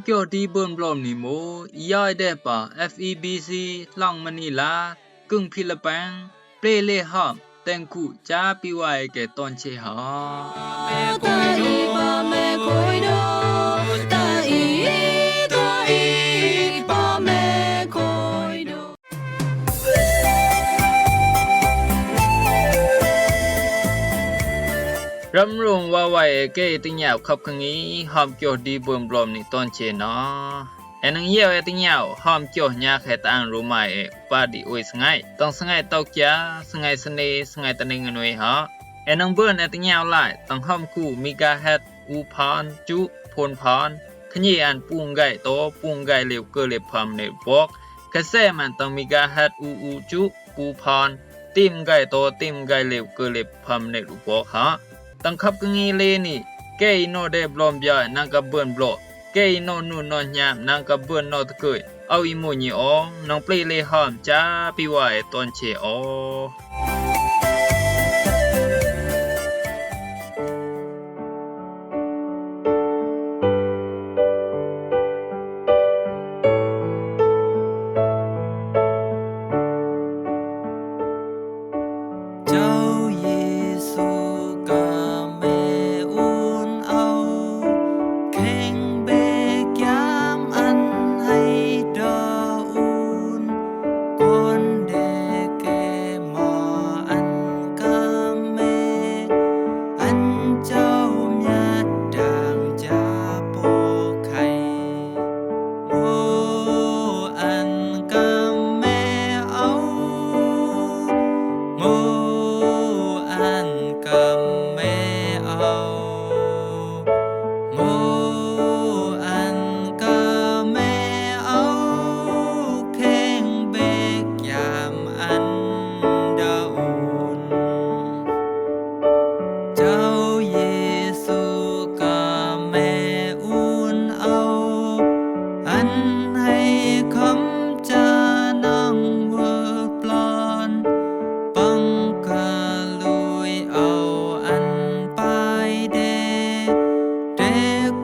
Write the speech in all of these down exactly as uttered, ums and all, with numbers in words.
Kyo di bun blom ni mo, i yoi de pa F E B C, Long Manila, kung Philippines, ple le hom, teng ku cha pi wai ke ton che ha. Ram rung wa wai e ke ting yau khap kang i, hom kyo di bun blom ni ton che na. E nang yau e ting yau, hom kyo nya khe tang ru mai e, pa di ui sngai. Tang sngai tau kia, sngai sene, sngai tane ngan ui ha. E nang bun e ting yau lai, tang hom ku megahertz u phan, chu, phun phan. Khnyi an pung gai to, pung gai liu ke liu pham ne bok. Khe se man tang megahertz u u chu, u phan. Tim gai to, tim gai liu ke liu pham ne bok ha. Tang khap kang i le ni, ke i no de blom bia, nang ka bun blo. Ke i no nu no nyam, nang ka bun no te ke. Au i mo nyi o, nang ple le hom, cha pi wai ton che o. Chau Yesu ka me un au, kheng bek yam an hai da un, kon de ke ma an ka me, an chau miat dang ja po khai. Mo an ka me au, mo an ka me au, mo an ka me au, kheng bek yam an da un. Chau Yesu ka me un au, an hai kham cha nang wek plan, pang ka lui au an pai de, de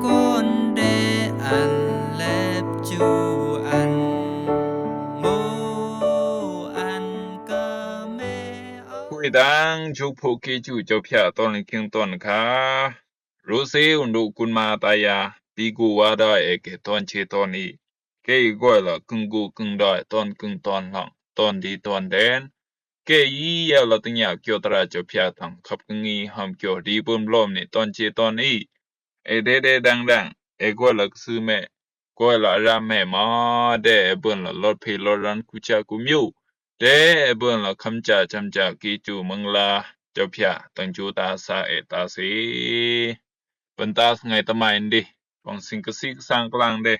kon de an lep chu an, mo an ka me Khuidang, juk pho ki chu chau phia ton ling king ton kha. Ru se un du kun ma ta ya, pi gu wa da e ke ton che ton i. Ke i goi la kung gu kung da ton kung ton lang, ton di ton den. Ke i ya la ting ya kyo tra chau phia tang khap kang i hom kyo di bun blom ni ton che ton i. E de de dang dang, e goi la ksu me, goi la ram me ma, de e bun la lot phe lot ran ku cha ku myu, de e bun la kham cha cham cha ki chu mang la, chau phia tang chu ta sa e ta si. Bun ta sngai ta mai ndi, bang sing ka sik sang klang de.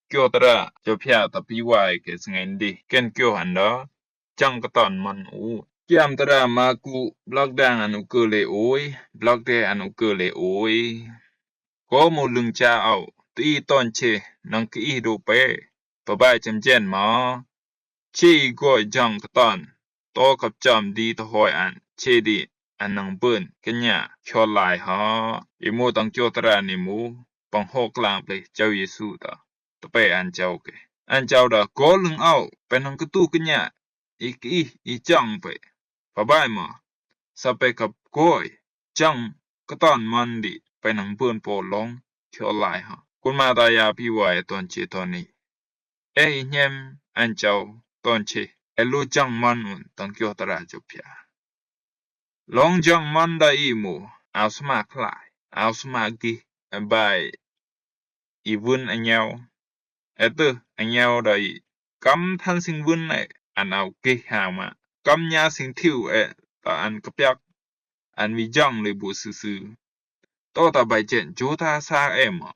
Kyo tra, chau phia ta pi wai ke sngai ndi, ken kyo han da. Chang ka ton man u. Kiam tra ma ku, blak dang an u ke le oi, blak de an u ke le oi. Ko mo lung cha au, ti ton che, nang ki i do pe, pa bai cham jen ma. Che i goi jang ka ton, to kap cham di ta hoi an, che di, an nang bun, kenya, kyo lai ha. I mo tang kyo tra ni mo, pang hok lang ple, chau Yesu ta. Ta pe an chau ke. An chau da, ko lung au, pe nang ka tu kenya, i ki i, i chang pe. Pa bai ma, sa pe kap goi, chang, ka ton man di, pe nang bun po long, kyo lai ha. Kun ma ta ya pi wai ton che ton i. E i nyem an chau ton che, e lu jang man un tang kyo tra chau phia. Long jang man da i mo, au sma khlai, au sma gi, e bai i vun a nyau. E te a nyau da i, kam than sing vun e, an au gi ha ma. Kam nya sing thiu e, ta an ka piak, an vi jang le bu su su. To ta bai jen, ju ta sa e ma.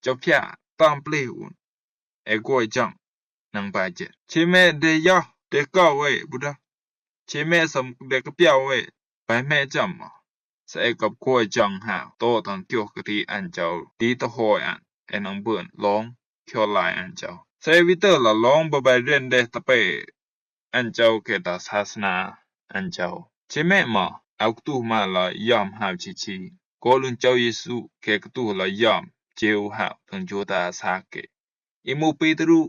Chau phia, tam ple un. E goi jang, nang bai jen. Che me de ya, de ka we, bu da. Che me sam de ka pia we, bai me jam ma. Sa e kap goi jang ha, to tang kyo ka ti an chau, di ta hoi an, e nang bun, long, kyo lai an chau. Sa e vi te la long ba bai ren de ta pe, an chau ke ta sasna an chau. Che me ma, au ktu ma la yam hau chi chi. Ko lun chau Yesu ke ktu la yam jeu hao tang jota sak ke. I mu Petru,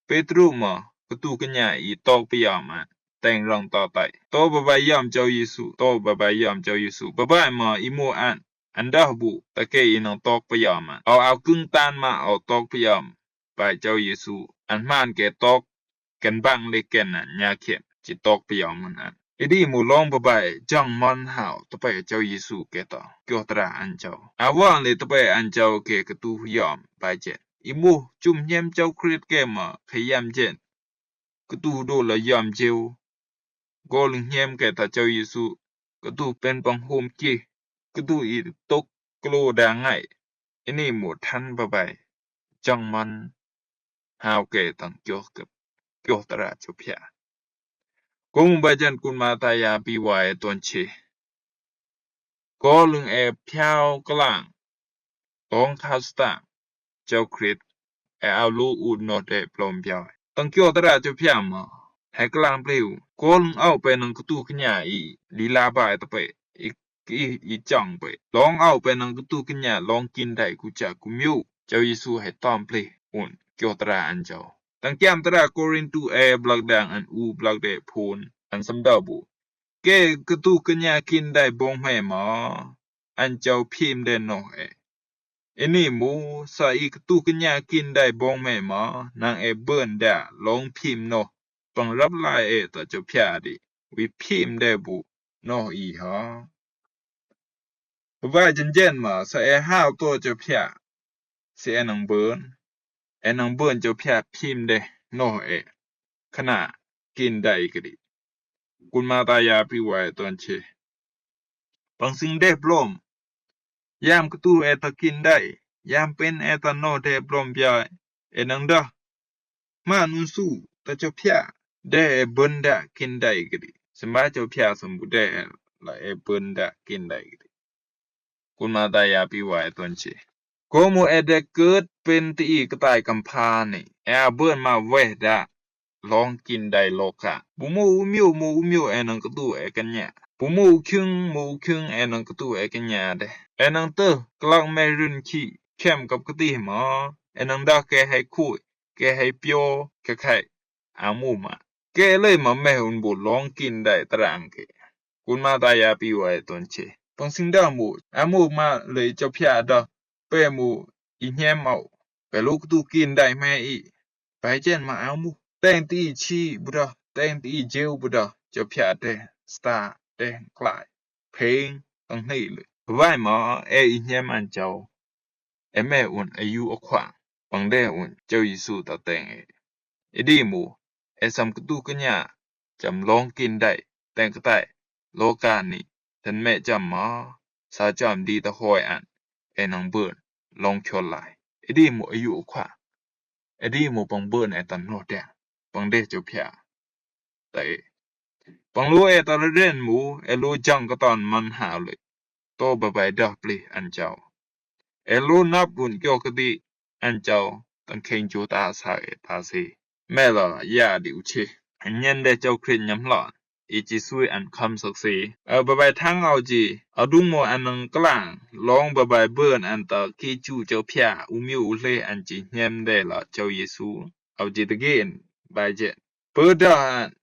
Petru mă katu kenya i tok payom an teng rong to tai. To bye bye yom Jao Yesu, to bye bye yom Jao Yesu. Bye bye mă i mu an, an dah bu ta ke i nang tok payom an. Au au kung tan mă au tok payom. Bai Jao Yesu, an man ke tok ken bang le ken an nya ken ci tok payom an. I di mu long bye bye jang man hao ta bai Jao Yesu ke to kyo tra an jao. A wang le ta bai an jao ke katu yom bai jen. I mu chum nyem Jao Krit ke mă ke yam jen. Katu do la yom jeu. Gol nyem ke ta Jao Yesu. Katu pen pang hom ki. Katu i tok klo da ngai. I ni mu than bye bye jang man hao ke tang kyo ke kyo tra cho pia. Kung ba jan kun ma ta ya bi wa e ton che. Ko lung e piao klang. Ong kha sta. Jao Krit e au lu u no de plom piao. Tang kyo tra cho pia ma. He klang pliu. Ko lung au pe nang katu kenya i li la ba e ta pe. I i, i chang pe. Long au pe nang katu kenya long kin dai ku cha ku miu. Jao Yesu he tom ple un kyo tra an jao. Tang kiam tra Korintu e blak dang an u blak de phun an sam da bu. Ke katu kenya kin dai bong me ma. An jao phim de no e. I ni mu sa i katu kenya kin dai bong me ma nang e bun da long phim no. Pang rap lai e ta cho pia di. Wi phim de bu noh i ha. Ba jen jen ma sa e hao to cho pia. Si e nang bun. E nang bun cho pia phim de noh e. Kana kin dai kri. Kun ma ta ya pi wa e ton che. Pang sing de blom. Yam katu e ta kin dai. Yam pen e ta noh de blom bia e nang da. Man un su ta cho pia de e bun da kin dai kri. Simba cho pia sumbu de e la e bun da kin dai kri. Kun ma ta ya pi wa e ton che. Ko mu e de kut pen ti i katai kampani. E a bun ma weh da long kin dai loka. Bu mu u miu mu u miu e nang katu e kenya. Bu mu u kyung mu u kyung e nang katu e kenya de. E nang te klak me run ki. Kem kap kati ma. E nang da ke hai kui. Ke hai pio. Ke khai. A mu ma. Ke le ma me un bu long kin dai trang ke. Kun ma ta ya pi wa e ton che. Pang sing da mu. A mu ma le cho pia da. Pe mu i nyem au. Pe lu katu kin dai me i. Bai jen ma au mu. Teng ti i chi bu da. Teng ti i jeu bu da. Cho pia de. Sta de klai. Peng tang nei le. Bai ma e i nyem an jao. E me un e yu a kwang. Pang de un Jao Yesu ta teng e. I di mu. E sam katu kenya. Cham long kin dai. Teng katai. Loka ni. Ten me cham ma. Sa cham di ta hoi an. E nang bun. Long kyo lai. I di mu e yu a kwang. E di mu pang bun e ta noh de. Pang de cho pia. Ta e. Pang lu e ta la den mu e lu jang ka ton man ha le. To ba bai da pli an jao. E lu nap bun kyo kati an jao. Tang keng cho ta sa e ta se. Me la ya di u che. An nyen de Jao Krit nyam lon. I chi sui an kham sak se. A ba bai thang au ji. A dung mo an nang klang. Long ba bai bun an ta ki chu cho pia. U miu u le an chi nyem de la Jao Yesu. Au ji ta gen. Bai jen. Bơ da an.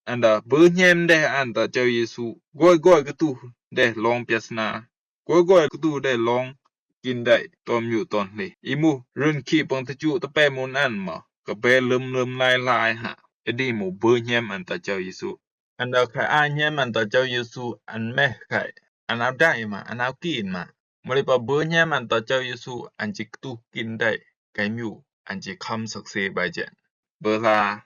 An da bơ nyem de an ta Jao Yesu. Goi goi katu de long pias na. Goi goi katu de long kin dai tom yu ton le. I mu run ki pang ta chu ta pe mun an ma. Ka be lum lum lai lai ha. E di mu bơ nyem an ta Jao Yesu. An da ka a nyem an ta Jao Yesu an me kai. An au dai ma, an au kin ma. Mă lei pa bơ nyem an ta Jao Yesu an chi katu kin dai. Kai miu an chi kham sak se bai jen. Bơ la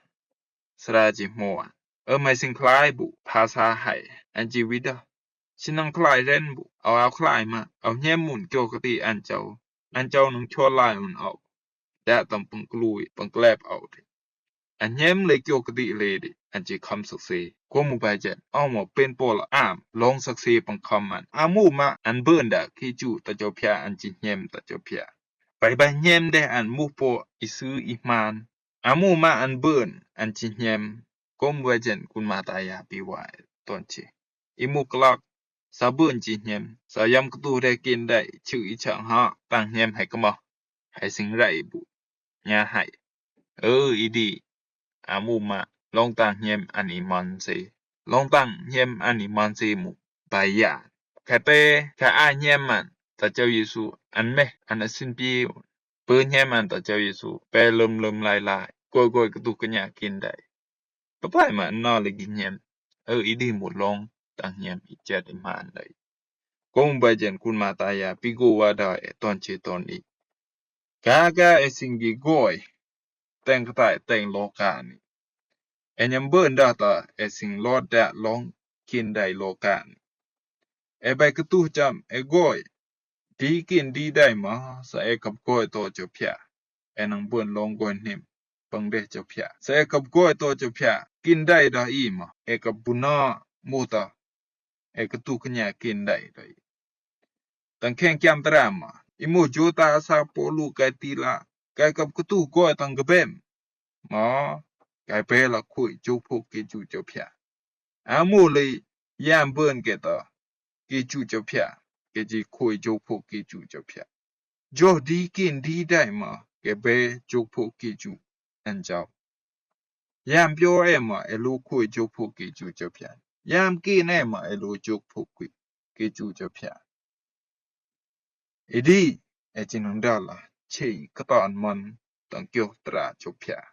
sra chi mo an. Ơ mai sing klai bu pa sa hai an chi wi da. Chi nang klai ren bu au au klai ma au nyem mun kyo kati an jao. An jao nang kyo lai un au. Da tam pang klui pang klep au di. An nyem le kyo kati le di an chi kham sak se. Ko mu bai jen au mo pen po la am long sak se pang kham an. A mu ma an bun da ki chu ta Jao pia an chi nyem ta Jao pia. Bai bai nyem de an mu po i su i man. A mu ma an bun an chi nyem. Ko mu bai jen kun ma ta ya pi wa ton chi. I mu klak. Sa bưn ji hnyem, sa yam ktu de kin dai, chư i chang ha, tang hnyem hai kma. Hai sing rai bu. Nya hai. Ơ, i di. Amu ma, long tang hnyem an i man se. Long tang hnyem an i man se mu. Bai ya. Ka te, ka a hnyem man. Ta Chao Yesu, an me, an a sin pi. Bưn hnyem an ta Chao Yesu, pe lum lum lai lai. Goi goi ktu knya kin dai. Ka pai ma nna le gi hnyem. Ơ, i di mu long, tang hnyem i chet i man dai. Kong bai jen kun ma ta ya, pi go wa da e ton che ton i. Ka ga e sing gi goi, teng ka tai teng lo ka ni. E nyam bưn da ta e sing lo da long kin dai lo ka ni. E bai ktu cham e goi. Di kin di dai ma, sa e kap goi to cho pia. E nang bưn long goi nim. Pang de cho pia. Sa e kap goi to cho pia. Kin dai da i ma. E kap buna mu ta. E ktu knya kin dai da i. Tang keng kiam tra ma. I mu jo ta sa po lu kai ti la. Kai kap ktu goi tang ka bem. Ma, kai pe la khui jo po ki ju cho pia. Amu le yam bưn ke ta, ki ju cho pia, ke ji khui jo po ki ju cho pia. Jo di kin di dai ma, ke be jo po ki ju an jao. Yam pio e ma e lu khui jo po ki ju cho pia. Yam kin e ma e lu jo po ki, ki ju cho pia. I di, e chin hang da la, che i ka ton man, tang kyo tra cho pia.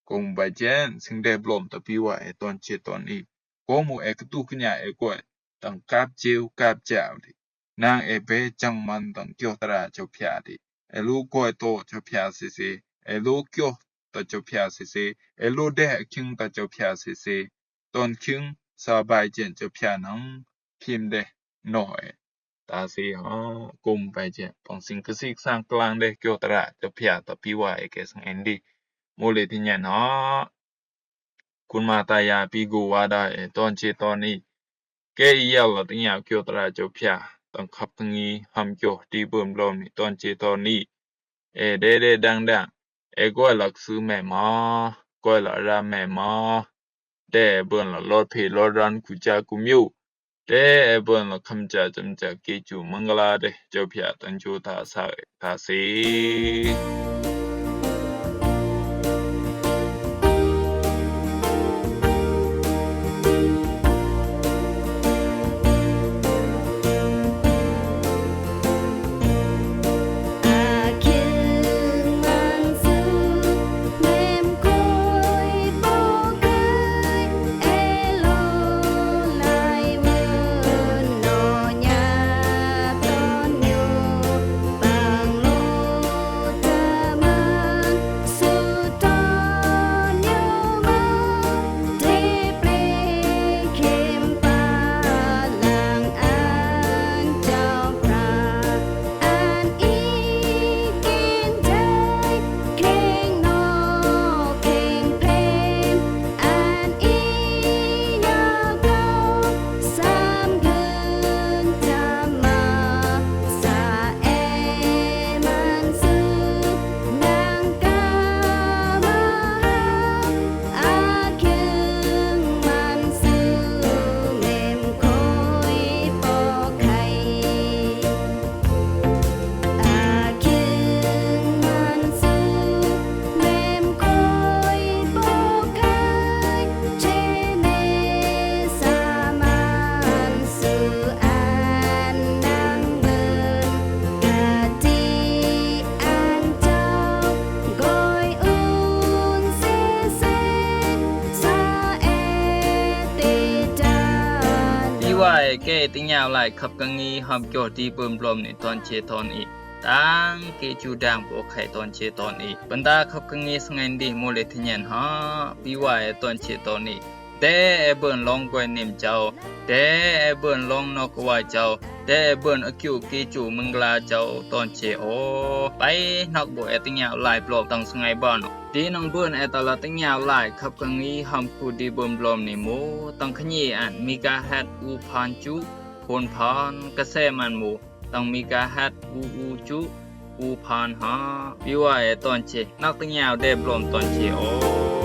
Kong bai jen, sing de blom ta pi wa e ton che ton i. Kong mu e ktu knya e goi, tang kap jeu kap jao di. Nang e be chang man tang kyo tra cho pia di. E lu goi to cho pia se se, e lu kyo ta cho pia se se, e lu de king ta cho pia se se. Ton king sa bai jen cho pia nang, pim de, no e. Ta si ha, kum bai jen, pang sing ka sik sang klang de kyo tra cho pia ta pi wa e ke sang en di. Mu le ti nyan ha. Kun ma ta ya pi gu wa da e ton che ton i. Ke i yal la ting yau kyo tra cho pia, tang khap tang i ham kyo di bum blom ni ton che ton i. E de de dang dang, e goi la ksư me ma, goi la ra me ma. De e bun la lot phi lot ran ku cha ku miu. De e bun la kham cha cham cha ki chu mangala de, cho pia tang chu ta sa ta si. Pi wa e ke ting yau lai khap ka ngi ham kyo di bum blom ni ton che ton i. Tang ke chu dang bo khai ton che ton i. Bun ta khap ka ngi sngen di mu le thin yen ha. Pi wa e ton che ton i. De e bun long goi nim chau. De e bun long nok wa chau. De e bun a kyu ki chu mangla chau ton che o. Pai nok bo e ting yau lai blom tang sngai ban. Di nang bun e ta la ting yau lai khap ka ngi ham ku di bum blom ni mu. Tang khnyi an megahertz u phan chu. Hun phan ka se man mu. Tang megahertz u u chu u phan ha. Pi wa e ton che. Nak ting yau de blom ton che o.